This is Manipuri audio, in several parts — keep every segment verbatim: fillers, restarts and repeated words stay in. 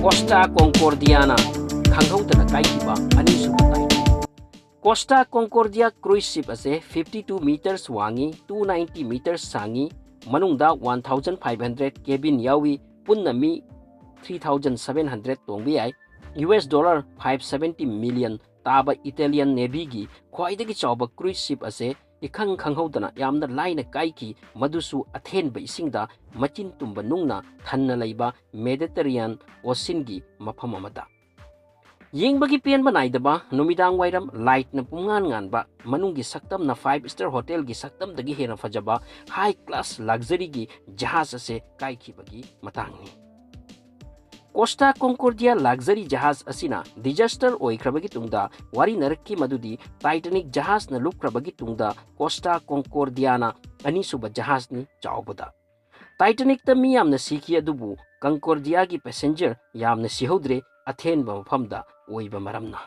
ꯀꯣꯁꯇꯥ ꯀꯣꯡꯀꯣꯔꯗꯤꯌꯥꯅ ꯈꯪꯍꯧꯗꯅ ꯀꯥꯏꯈꯤꯕ ꯑꯅꯤꯁꯨꯕ ꯇꯥꯏꯇꯥꯅꯤꯛ꯫ ꯀꯣꯁꯇꯥ ꯀꯣꯡꯀꯣꯔꯗꯤꯌꯥ cruise ship ꯑꯁꯦ fifty two meters ꯋꯥꯡꯉꯤ, two ninety meters ꯁꯥꯡꯉꯤ, ꯃꯅꯨꯡꯗ one thousand five hundred cabin ꯌꯥꯎꯏ, ꯄꯨꯟꯅ ꯃꯤ three thousand seven hundred ꯇꯣꯡꯕ ꯌꯥꯏ꯫ U S dollar five seventy million ꯇꯥꯕ Italian Navyꯒꯤ ꯈ꯭ꯋꯥꯏꯗꯒꯤ ꯆꯥꯎꯕ cruise ship ꯑꯁꯦ ꯏꯈꯪ ꯈꯪꯍꯧꯗꯅ ꯌꯥꯝꯅ ꯂꯥꯏꯅ ꯀꯥꯏꯈꯤ, ꯃꯗꯨꯁꯨ ꯑꯊꯦꯟꯕ ꯏꯁꯤꯡꯗ ꯃꯆꯤꯟ ꯇꯨꯝꯕ ꯅꯨꯡꯅ ꯊꯟꯅ ꯂꯩꯕ Mediterranean Oceanꯒꯤ ꯃꯐꯝ ꯑꯃꯗ꯫ ꯌꯦꯡꯕꯒꯤ ꯄꯦꯟꯕ ꯅꯥꯏꯗꯕ, ꯅꯨꯃꯤꯗꯥꯡ ꯋꯥꯏꯔꯝ ꯂꯥꯏꯠꯅ ꯄꯨꯝꯉꯥꯟ ꯉꯥꯟꯕ, ꯃꯅꯨꯡꯒꯤ ꯁꯛꯇꯝꯅ five star hotelꯒꯤ ꯁꯛꯇꯝꯗꯒꯤ ꯍꯦꯟꯅ ꯐꯖꯕ high class luxuryꯒꯤ ꯖꯍꯥꯖ ꯑꯁꯦ ꯀꯥꯏꯈꯤꯕꯒꯤ ꯃꯇꯥꯡꯅꯤ꯫ ꯀꯣꯁꯇꯥ ꯀꯣꯡꯀꯣꯔꯗꯤꯌꯥ luxury ꯖꯍꯥꯖ ꯑꯁꯤꯅ disaster ꯑꯣꯏꯈ꯭ꯔꯕꯒꯤ ꯇꯨꯡꯗ ꯋꯥꯔꯤꯅꯔꯛꯈꯤ ꯃꯗꯨꯗꯤ ꯇꯥꯏꯇꯥꯅꯤꯛ ꯖꯍꯥꯖꯅ ꯂꯨꯞꯈ꯭ꯔꯕꯒꯤ ꯇꯨꯡꯗ ꯀꯣꯁꯇꯥ ꯀꯣꯡꯀꯣꯔꯗꯤꯌꯥꯅ ꯑꯅꯤꯁꯨꯕ ꯖꯍꯥꯖꯅꯤ ꯆꯥꯎꯕꯗ꯫ ꯇꯥꯏꯇꯥꯅꯤꯛꯇ ꯃꯤ ꯌꯥꯝꯅ ꯁꯤꯈꯤ, ꯑꯗꯨꯕꯨ ꯀꯪꯀꯣꯔꯗꯤꯌꯥꯒꯤ passenger ꯌꯥꯝꯅ ꯁꯤꯍꯧꯗ꯭ꯔꯦ, ꯑꯊꯦꯟꯕ ꯃꯐꯝꯗ ꯑꯣꯏꯕ ꯃꯔꯝꯅ꯫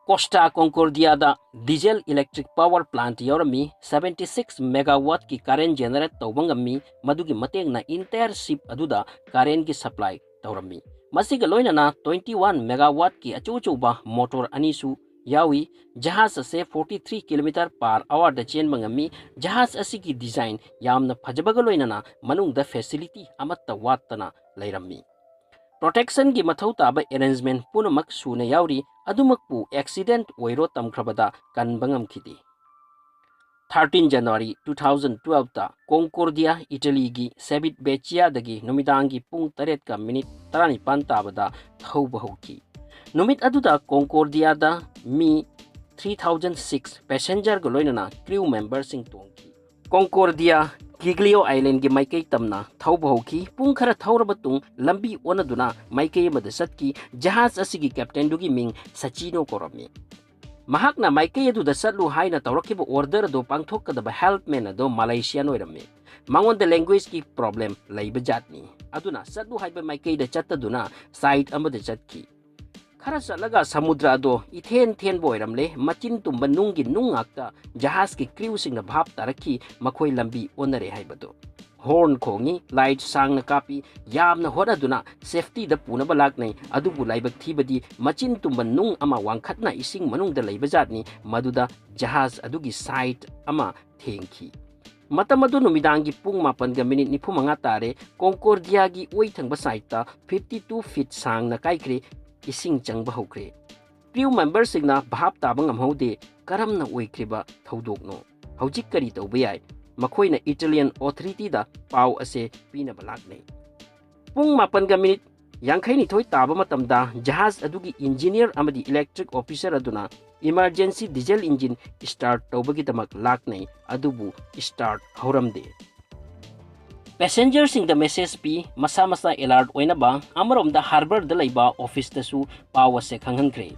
ꯀꯣꯁꯇꯥ ꯀꯣꯡꯀꯣꯔꯗꯤꯌꯥꯗ diesel electric power plant ꯌꯥꯎꯔꯝꯃꯤ, seventy six megawattꯀꯤ current generate ꯇꯧꯕ ꯉꯝꯃꯤ, ꯃꯗꯨꯒꯤ ꯃꯇꯦꯡꯅ entire ship ꯑꯗꯨꯗ currentꯀꯤ supply ꯇꯧꯔꯝꯃꯤ꯫ ꯃꯁꯤꯒ ꯂꯣꯏꯅꯅ twenty one megawattꯀꯤ ꯑꯆꯧ ꯑꯆꯧꯕ motor ꯑꯅꯤꯁꯨ ꯌꯥꯎꯏ꯫ ꯖꯍꯥꯖ ꯑꯁꯦ forty three kilometer per hourꯗ ꯆꯦꯟꯕ ꯉꯝꯃꯤ꯫ ꯖꯍꯥꯖ ꯑꯁꯤꯒꯤ design ꯌꯥꯝꯅ ꯐꯖꯕꯒ ꯂꯣꯏꯅꯅ ꯃꯅꯨꯡꯗ facility ꯑꯃꯠꯇ ꯋꯥꯠꯇꯅ ꯂꯩꯔꯝꯃꯤ꯫ Protectionꯒꯤ ꯃꯊꯧ ꯇꯥꯕ arrangement ꯄꯨꯝꯅꯃꯛ ꯁꯨꯅ ꯌꯥꯎꯔꯤ, ꯑꯗꯨꯃꯛꯄꯨ accident ꯑꯣꯏꯔꯣ ꯇꯝꯈ꯭ꯔꯕꯗ ꯀꯟꯕ ꯉꯝꯈꯤꯗꯦ꯫ Thirteen January two thousand twelveꯇ Concordia, Italyꯒꯤ Civitavecchiaꯗꯒꯤ ꯅꯨꯃꯤꯗꯥꯡꯒꯤ ꯄꯨꯡ ꯇꯔꯦꯠꯀ minute ꯇꯔꯥꯅꯤꯄꯥꯟ ꯇꯥꯕꯗ ꯊꯧꯕ ꯍꯧꯈꯤ꯫ ꯅꯨꯃꯤꯠ ꯑꯗꯨꯗ Concordiaꯗ ꯃꯤ three thousand six passengerꯒ ꯂꯣꯏꯅꯅ crew memberꯁꯤꯡ ꯇꯣꯡꯈꯤ꯫ Concordia Giglio Islandꯒꯤ ꯃꯥꯏꯀꯩ ꯇꯝꯅ ꯊꯧꯕ ꯍꯧꯈꯤ꯫ ꯄꯨꯡ ꯈꯔ ꯊꯧꯔꯕ ꯇꯨꯡ ꯂꯝꯕꯤ ꯑꯣꯟꯅꯗꯨꯅ ꯃꯥꯏꯀꯩ ꯑꯃꯗ ꯆꯠꯈꯤ꯫ ꯖꯍꯥꯖ ꯑꯁꯤꯒꯤ captainꯗꯨꯒꯤ ꯃꯤꯡ ꯁꯆꯤꯅꯣ ꯀꯧꯔꯝꯃꯤ꯫ ꯃꯍꯥꯛꯅ ꯃꯥꯏꯀꯩ ꯑꯗꯨꯗ ꯆꯠꯂꯨ ꯍꯥꯏꯅ ꯇꯧꯔꯛꯈꯤꯕ order ꯑꯗꯨ ꯄꯥꯡꯊꯣꯛꯀꯗꯕ helpman ꯑꯗꯨ Malaysian ꯑꯣꯏꯔꯝꯃꯤ꯫ ꯃꯉꯣꯟꯗ languageꯀꯤ problem ꯂꯩꯕ ꯖꯥꯠꯅꯤ꯫ ꯑꯗꯨꯅ ꯆꯠꯂꯨ ꯍꯥꯏꯕ ꯃꯥꯏꯀꯩꯗ ꯆꯠꯇꯗꯨꯅ side ꯑꯃꯗ ꯆꯠꯈꯤ꯫ ꯈꯔ ꯆꯠꯂꯒ ꯁꯃꯨꯗ꯭ꯔ ꯑꯗꯣ ꯏꯊꯦꯟ ꯊꯦꯟꯕ ꯑꯣꯏꯔꯝꯂꯦ꯫ ꯃꯆꯤꯟ ꯇꯨꯝꯕ ꯅꯨꯡꯒꯤ ꯅꯨꯡ ꯉꯥꯛꯇ꯫ ꯖꯍꯥꯖꯀꯤ crewꯁꯤꯡꯅ ꯚꯥꯞ ꯇꯥꯔꯛꯈꯤ ꯃꯈꯣꯏ ꯂꯝꯕꯤ ꯑꯣꯟꯅꯔꯦ ꯍꯥꯏꯕꯗꯨ꯫ ꯍꯣꯔꯟ ꯈꯣꯡꯉꯤ, ꯂꯥꯏꯠ ꯁꯥꯡꯅ ꯀꯥꯞꯄꯤ, ꯌꯥꯝꯅ ꯍꯣꯠꯅꯗꯨꯅ ꯁꯦꯐꯇꯤꯗ ꯄꯨꯅꯕ ꯂꯥꯛꯅꯩ꯫ ꯑꯗꯨꯕꯨ ꯂꯥꯏꯕꯛ ꯊꯤꯕꯗꯤ ꯃꯆꯤꯟ ꯇꯨꯝꯕ ꯅꯨꯡ ꯑꯃ ꯋꯥꯡꯈꯠꯅ ꯏꯁꯤꯡ ꯃꯅꯨꯡꯗ ꯂꯩꯕ ꯖꯥꯠꯅꯤ, ꯃꯗꯨꯗ ꯖꯍꯥꯖ ꯑꯗꯨꯒꯤ ꯁꯥꯏꯠ ꯑꯃ ꯊꯦꯡꯈꯤ꯫ ꯃꯇꯝ ꯑꯗꯨ ꯅꯨꯃꯤꯗꯥꯡꯒꯤ ꯄꯨꯡ ꯃꯥꯄꯟꯒ ꯃꯤꯅꯤꯠ ꯅꯤꯐꯨ ꯃꯉꯥ ꯇꯥꯔꯦ꯫ ꯀꯣꯡꯀꯣꯔꯗꯤꯌꯥꯒꯤ ꯑꯣꯏ ꯊꯪꯕ ꯁꯥꯏꯠꯇ fifty two feet ꯁꯥꯡꯅ ꯀꯥꯏꯈ꯭ꯔꯦ, ꯏꯁꯤꯡ ꯆꯪꯕ ꯍꯧꯈ꯭ꯔꯦ꯫ ꯀ꯭ꯔꯤꯌꯨ ꯃꯦꯝꯕꯔꯁꯤꯡꯅ ꯚꯥꯞ ꯇꯥꯕ ꯉꯝꯍꯧꯗꯦ, ꯀꯔꯝꯅ ꯑꯣꯏꯈ꯭ꯔꯤꯕ ꯊꯧꯗꯣꯛꯅꯣ? ꯍꯧꯖꯤꯛ ꯀꯔꯤ ꯇꯧꯕ ꯌꯥꯏ? ꯃꯈꯣꯏꯅ ꯏꯇꯥꯂꯤꯌꯟ ꯑꯣꯊꯣꯔꯤꯇꯤꯗ ꯄꯥꯎ ꯑꯁꯦ ꯄꯤꯅꯕ ꯂꯥꯛꯅꯩ꯫ ꯄꯨꯡ ꯃꯥꯄꯟꯒ ꯃꯤꯅꯤꯠ ꯌꯥꯡꯈꯩꯅꯤꯊꯣꯏ ꯇꯥꯕ ꯃꯇꯝꯗ ꯖꯍꯥꯖ ꯑꯗꯨꯒꯤ ꯏꯟꯖꯤꯅꯤꯌꯔ ꯑꯃꯗꯤ ꯏꯂꯦꯛꯇ꯭ꯔꯤꯛ ꯑꯣꯐꯤꯁꯔ ꯑꯗꯨꯅ ꯏꯃꯔꯖꯦꯟꯁꯤ ꯗꯤꯖꯜ ꯏꯟꯖꯤꯟ ꯁ꯭ꯇꯥꯔꯠ ꯇꯧꯕꯒꯤꯗꯃꯛ ꯂꯥꯛꯅꯩ, ꯑꯗꯨꯕꯨ ꯁ꯭ꯇꯥꯔꯠ ꯍꯧꯔꯝꯗꯦ꯫ ꯄꯦꯁꯦꯟꯖꯔꯁꯤꯡꯗ ꯃꯦꯁꯦꯖ ꯄꯤ, ꯃꯁꯥ ꯃꯁꯥ ꯑꯦꯂꯥꯔꯠ ꯑꯣꯏꯅꯕ꯫ ꯑꯃꯔꯣꯝꯗ ꯍꯥꯔꯕꯔꯗ ꯂꯩꯕ ꯑꯣꯐꯤꯁꯇꯁꯨ ꯄꯥꯎ ꯑꯁꯦ ꯈꯪꯍꯟꯈ꯭ꯔꯦ꯫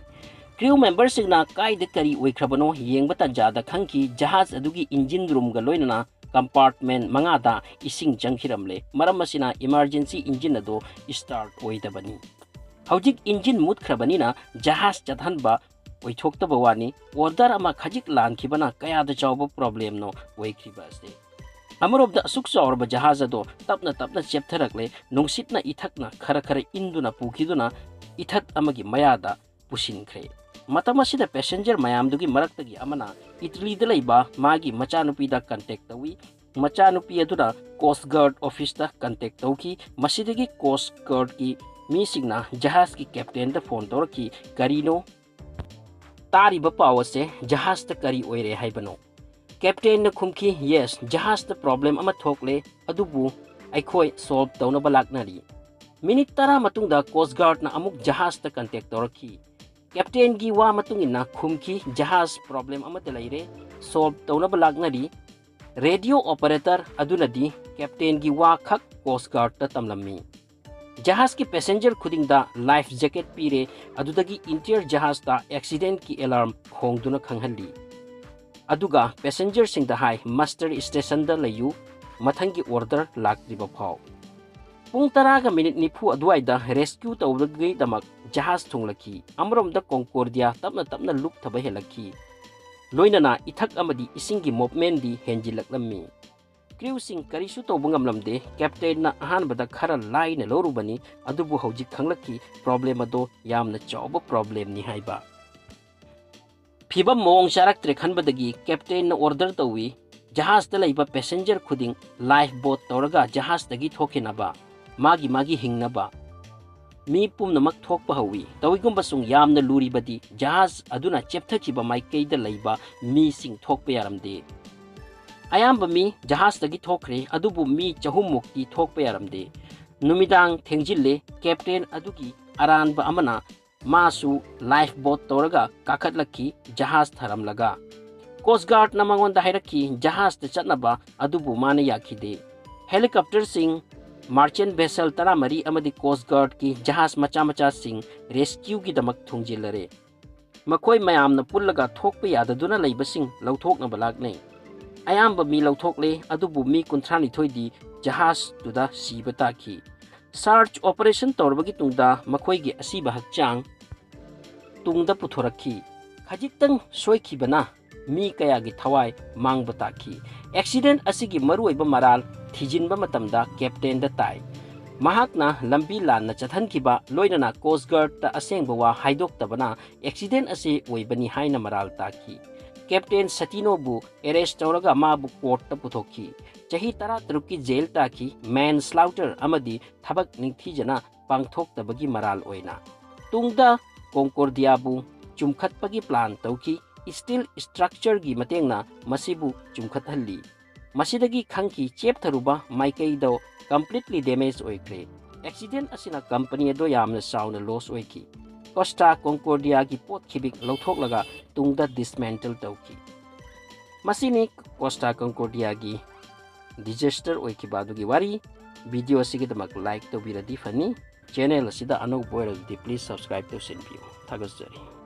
ꯀ꯭ꯔꯤꯌꯨ ꯃꯦꯝꯕꯔꯁꯤꯡꯅ ꯀꯥꯏꯗ ꯀꯔꯤ ꯑꯣꯏꯈ꯭ꯔꯕꯅꯣ ꯌꯦꯡꯕ ꯇꯥꯟꯖꯥꯗ ꯈꯪꯈꯤ, ꯖꯍꯥꯖ ꯑꯗꯨꯒꯤ ꯏꯟꯖꯤꯟ ꯔꯨꯝꯒ ꯂꯣꯏꯅꯅ ꯀꯝꯄꯥꯔꯠꯃꯦꯟ ꯃꯉꯥꯗ ꯏꯁꯤꯡ ꯆꯪꯈꯤꯔꯝꯂꯦ꯫ ꯃꯔꯝ ꯑꯁꯤꯅ ꯏꯃꯔꯖꯦꯟꯁꯤ ꯏꯟꯖꯤꯟ ꯑꯗꯨ ꯁ꯭ꯇꯥꯔꯠ ꯑꯣꯏꯗꯕꯅꯤ꯫ ꯍꯧꯖꯤꯛ ꯏꯟꯖꯤꯟ ꯃꯨꯠꯈ꯭ꯔꯕꯅꯤꯅ ꯖꯍꯥꯖ ꯆꯠꯍꯟꯕ ꯑꯣꯏꯊꯣꯛꯇꯕ ꯋꯥꯅꯤ꯫ ꯑꯣꯔꯗꯔ ꯑꯃ ꯈꯖꯤꯛ ꯂꯥꯟꯈꯤꯕꯅ ꯀꯌꯥꯗ ꯆꯥꯎꯕ ꯄ꯭ꯔꯣꯕ꯭ꯂꯦꯝꯅꯣ ꯑꯣꯏꯈ꯭ꯔꯤꯕ ꯑꯁꯤ꯫ ꯑꯃꯔꯣꯝꯗ ꯑꯁꯨꯛ ꯆꯥꯎꯔꯕ ꯖꯍꯥꯖ ꯑꯗꯣ ꯇꯞꯅ ꯇꯞꯅ ꯆꯦꯞꯊꯔꯛꯂꯦ꯫ ꯅꯨꯡꯁꯤꯠꯅ ꯏꯊꯛꯅ ꯈꯔ ꯈꯔ ꯏꯟꯗꯨꯅ ꯄꯨꯈꯤꯗꯨꯅ ꯏꯊꯠ ꯑꯃꯒꯤ ꯃꯌꯥꯗ ꯄꯨꯁꯤꯟꯈ꯭ꯔꯦ꯫ ꯃꯇꯝ ꯑꯁꯤꯗ ꯄꯦꯁꯦꯟꯖꯔ ꯃꯌꯥꯝꯗꯨꯒꯤ ꯃꯔꯛꯇꯒꯤ ꯑꯃꯅ ꯏꯇꯂꯤꯗ ꯂꯩꯕ ꯃꯥꯒꯤ ꯃꯆꯥꯅꯨꯄꯤꯗ ꯀꯟꯇꯦꯛ ꯇꯧꯏ꯫ ꯃꯆꯥꯅꯨꯄꯤ ꯑꯗꯨꯅ ꯀꯣꯁ ꯒꯥꯔꯗ ꯑꯣꯐꯤꯁꯇ ꯀꯟꯇꯦꯛ ꯇꯧꯈꯤ꯫ ꯃꯁꯤꯗꯒꯤ ꯀꯣꯁ ꯒꯥꯔꯗꯀꯤ ꯃꯤꯁꯤꯡꯅ ꯖꯍꯥꯖꯀꯤ ꯀꯦꯞꯇꯦꯟꯗ ꯐꯣꯟ ꯇꯧꯔꯛꯈꯤ, "ꯀꯔꯤꯅꯣ ꯇꯥꯔꯤꯕ ꯄꯥꯎ ꯑꯁꯦ? ꯖꯍꯥꯖꯇ ꯀꯔꯤ ꯑꯣꯏꯔꯦ ꯍꯥꯏꯕꯅꯣ?" ꯀꯦꯞꯇꯦꯟꯅ ꯈꯨꯝꯈꯤ, "ꯌꯦꯁ, ꯖꯍꯥꯖꯇ ꯄ꯭ꯔꯣꯕ꯭ꯂꯦꯝ ꯑꯃ ꯊꯣꯛꯂꯦ, ꯑꯗꯨꯕꯨ ꯑꯩꯈꯣꯏ ꯁꯣꯜꯕ ꯇꯧꯅꯕ ꯂꯥꯛꯅꯔꯤ꯫" ꯃꯤꯅꯤꯠ ꯇꯔꯥ ꯃꯇꯨꯡꯗ ꯀꯣꯁ ꯒꯥꯔꯗꯅ ꯑꯃꯨꯛ ꯖꯍꯥꯖꯇ ꯀꯟꯇꯦꯛ ꯇꯧꯔꯛꯈꯤ꯫ ꯀꯦꯞꯇꯦꯟꯒꯤ ꯋꯥ ꯃꯇꯨꯡ ꯏꯟꯅ ꯈꯨꯝꯈꯤ, "ꯖꯍꯥꯖ ꯄ꯭ꯔꯣꯕ꯭ꯂꯦꯝ ꯑꯃꯗ ꯂꯩꯔꯦ, ꯁꯣꯜꯕ ꯇꯧꯅꯕ ꯂꯥꯛꯅꯔꯤ꯫" ꯔꯦꯗꯤꯑꯣ ꯑꯣꯄꯔꯦꯇꯔ ꯑꯗꯨꯅꯗꯤ ꯀꯦꯞꯇꯦꯟꯒꯤ ꯋꯥ ꯈꯛ ꯀꯣꯁ ꯒꯥꯔꯗꯇ ꯇꯝꯂꯝꯃꯤ꯫ ꯖꯍꯥꯖꯀꯤ ꯄꯦꯁꯦꯟꯖꯔ ꯈꯨꯗꯤꯡꯗ ꯂꯥꯏꯐ ꯖꯦꯀꯦꯠ ꯄꯤꯔꯦ, ꯑꯗꯨꯗꯒꯤ ꯏꯟꯇꯤꯌꯔ ꯖꯍꯥꯖꯇ ꯑꯦꯛꯁꯤꯗꯦꯟꯠꯀꯤ ꯑꯦꯂꯥꯔꯝ ꯈꯣꯡꯗꯨꯅ ꯈꯪꯍꯜꯂꯤ꯫ ꯑꯗꯨꯒ ꯄꯦꯁꯦꯟꯖꯔꯁꯤꯡꯗ ꯍꯥꯏ, "ꯃꯁꯇꯔ ꯁ꯭ꯇꯦꯁꯟꯗ ꯂꯩꯌꯨ, ꯃꯊꯪꯒꯤ ꯑꯣꯔꯗꯔ ꯂꯥꯛꯇ꯭ꯔꯤꯕ ꯐꯥꯎ꯫" ꯄꯨꯡ ꯇꯔꯥꯒ ꯃꯤꯅꯤꯠ ꯅꯤꯐꯨ ꯑꯗꯨꯋꯥꯏꯗ ꯔꯦꯁꯀ꯭ꯌꯨ ꯇꯧꯕꯒꯤꯗꯃꯛ ꯖꯍꯥꯖ ꯊꯨꯡꯂꯛꯈꯤ꯫ ꯑꯃꯔꯣꯝꯗ ꯀꯣꯡꯀꯣꯔꯗꯤꯌꯥ ꯇꯞꯅ ꯇꯞꯅ ꯂꯨꯞꯊꯕ ꯍꯦꯜꯂꯛꯈꯤ, ꯂꯣꯏꯅꯅ ꯏꯊꯛ ꯑꯃꯗꯤ ꯏꯁꯤꯡꯒꯤ ꯃꯣꯚꯃꯦꯟꯠꯗꯤ ꯍꯦꯟꯖꯤꯜꯂꯛꯂꯝꯃꯤ꯫ Crewꯁꯤꯡ ꯀꯔꯤꯁꯨ ꯇꯧꯕ ꯉꯝꯂꯝꯗꯦ꯫ Captainꯅ ꯑꯍꯥꯟꯕꯗ ꯈꯔ ꯂꯥꯏꯅ ꯂꯧꯔꯨꯕꯅꯤ, ꯑꯗꯨꯕꯨ ꯍꯧꯖꯤꯛ ꯈꯪꯂꯛꯈꯤ problem ꯑꯗꯣ ꯌꯥꯝꯅ ꯆꯥꯎꯕ problemꯅꯤ ꯍꯥꯏꯕ꯫ ꯐꯤꯕꯝ ꯃꯑꯣꯡ ꯆꯥꯔꯛꯇ꯭ꯔꯦ ꯈꯟꯕꯗꯒꯤ Captainꯅ order ꯇꯧꯏ, ꯖꯍꯥꯖꯇ ꯂꯩꯕ passenger ꯈꯨꯗꯤꯡ lifeboat ꯇꯧꯔꯒ ꯖꯍꯥꯖꯇꯒꯤ ꯊꯣꯛꯈꯤꯅꯕ, ꯃꯥꯒꯤ ꯃꯥꯒꯤ ꯍꯤꯡꯅꯕ꯫ ꯃꯤ ꯄꯨꯝꯅꯃꯛ ꯊꯣꯛꯄ ꯍꯧꯏ꯫ ꯇꯧꯏꯒꯨꯝꯕꯁꯨꯡ ꯌꯥꯝꯅ ꯂꯨꯔꯤꯕꯗꯤ ꯖꯍꯥꯖ ꯑꯗꯨꯅ ꯆꯦꯞꯊꯈꯤꯕ ꯃꯥꯏꯀꯩꯗ ꯂꯩꯕ ꯃꯤꯁꯤꯡ ꯊꯣꯛꯄ ꯌꯥꯔꯝꯗꯦ꯫ ꯑꯌꯥꯝꯕ ꯃꯤ ꯖꯍꯥꯖꯇꯒꯤ ꯊꯣꯛꯈ꯭ꯔꯦ, ꯑꯗꯨꯕꯨ ꯃꯤ ꯆꯍꯨꯝ ꯃꯨꯛꯇꯤ ꯊꯣꯛꯄ ꯌꯥꯔꯝꯗꯦ꯫ ꯅꯨꯃꯤꯗꯥꯡ ꯊꯦꯡꯖꯤꯜꯂꯦ꯫ Captain ꯑꯗꯨꯒꯤ ꯑꯔꯥꯟꯕ ꯑꯃꯅ ꯃꯥꯁꯨ lifeboat ꯇꯧꯔꯒ ꯀꯥꯈꯠꯂꯛꯈꯤ, ꯖꯍꯥꯖ ꯊꯥꯔꯝꯂꯒ꯫ Coast Guardꯅ ꯃꯉꯣꯟꯗ ꯍꯥꯏꯔꯛꯈꯤ ꯖꯍꯥꯖꯇ ꯆꯠꯅꯕ, ꯑꯗꯨꯕꯨ ꯃꯥꯅ ꯌꯥꯈꯤꯗꯦ꯫ Helicopterꯁꯤꯡ, merchant vessel ꯇꯔꯥꯃꯔꯤ ꯑꯃꯗꯤ Coast Guardꯀꯤ ꯖꯍꯥꯖ ꯃꯆꯥ ꯃꯆꯥꯁꯤꯡ rescueꯒꯤꯗꯃꯛ ꯊꯣꯡꯖꯤꯜꯂꯔꯦ꯫ ꯃꯈꯣꯏ ꯃꯌꯥꯝꯅ ꯄꯨꯜꯂꯒ ꯊꯣꯛꯄ ꯌꯥꯗꯗꯨꯅ ꯂꯩꯕꯁꯤꯡ ꯂꯧꯊꯣꯛꯅꯕ ꯂꯥꯛꯅꯩ꯫ ꯑꯌꯥꯝꯕ ꯃꯤ ꯂꯧꯊꯣꯛꯂꯦ, ꯑꯗꯨꯕꯨ ꯃꯤ ꯀꯨꯟꯊ꯭ꯔꯥꯅꯤꯊꯣꯏꯗꯤ ꯖꯍꯥꯖꯇꯨꯗ ꯁꯤꯕ ꯇꯥꯈꯤ꯫ Search operation ꯇꯧꯔꯕꯒꯤ ꯇꯨꯡꯗ ꯃꯈꯣꯏꯒꯤ ꯑꯁꯤꯕ ꯍꯛꯆꯥꯡ ꯇꯨꯡꯗ ꯄꯨꯊꯣꯔꯛꯈꯤ꯫ ꯈꯖꯤꯛꯇꯪ ꯁꯣꯏꯈꯤꯕꯅ ꯃꯤ ꯀꯌꯥꯒꯤ ꯊꯋꯥꯏ ꯃꯥꯡꯕ ꯇꯥꯈꯤ꯫ Accident ꯑꯁꯤꯒꯤ ꯃꯔꯨꯑꯣꯏꯕ ꯃꯔꯥꯜ ꯊꯤꯖꯤꯟꯕ ꯃꯇꯝꯗ Captainꯗ ꯇꯥꯏ꯫ ꯃꯍꯥꯛꯅ ꯂꯝꯕꯤ ꯂꯥꯟꯅ ꯆꯠꯍꯟꯈꯤꯕ, ꯂꯣꯏꯅꯅ Coast Guardꯇ ꯑꯁꯦꯡꯕ ꯋꯥ ꯍꯥꯏꯗꯣꯛꯇꯕꯅ accident ꯑꯁꯤ ꯑꯣꯏꯕꯅꯤ ꯍꯥꯏꯅ ꯃꯔꯥꯜ ꯇꯥꯈꯤ꯫ Captain Satinoꯕꯨ arrest ꯇꯧꯔꯒ ꯃꯥꯕꯨ courtꯇ ꯄꯨꯊꯣꯛꯈꯤ꯫ ꯆꯍꯤ ꯇꯔꯥꯇꯔꯨꯛꯀꯤ jail ꯇꯥꯈꯤ, manslaughter ꯑꯃꯗꯤ ꯊꯕꯛ ꯅꯤꯡꯊꯤꯖꯅ ꯄꯥꯡꯊꯣꯛꯇꯕꯒꯤ ꯃꯔꯥꯜ ꯑꯣꯏꯅ꯫ ꯇꯨꯡꯗ Concordiaꯕꯨ ꯆꯨꯝꯈꯠꯄꯒꯤ plan ꯇꯧꯈꯤ꯫ Steel structureꯒꯤ ꯃꯇꯦꯡꯅ ꯃꯁꯤꯕꯨ ꯆꯨꯝꯈꯠꯍꯜꯂꯤ꯫ ꯃꯁꯤꯗꯒꯤ ꯈꯪꯈꯤ ꯆꯦꯞꯊꯔꯨꯕ ꯃꯥꯏꯀꯩꯗꯣ completely damage ꯑꯣꯏꯈ꯭ꯔꯦ꯫ Accident ꯑꯁꯤꯅ company ꯑꯗꯣ ꯌꯥꯝꯅ ꯆꯥꯎꯅ loss ꯑꯣꯏꯈꯤ꯫ Costa Concordiaꯒꯤ ꯄꯣꯠ ꯈꯤꯕꯤꯛ ꯂꯧꯊꯣꯛꯂꯒ ꯇꯨꯡꯗ dismantle ꯇꯧꯈꯤ꯫ ꯃꯁꯤꯅꯤ Costa Concordiaꯒꯤ disaster ꯑꯣꯏꯈꯤꯕ ꯑꯗꯨꯒꯤ ꯋꯥꯔꯤ꯫ Video ꯑꯁꯤꯒꯤꯗꯃꯛ like ꯇꯧꯕꯤꯔꯗꯤ ꯐꯅꯤ꯫ Channel ꯑꯁꯤꯗ ꯑꯅꯧꯕ ꯑꯣꯏꯔꯒꯗꯤ please subscribe ꯇꯧꯁꯤꯟꯕꯤꯌꯨ꯫ ꯊꯥꯒꯠꯆꯔꯤ꯫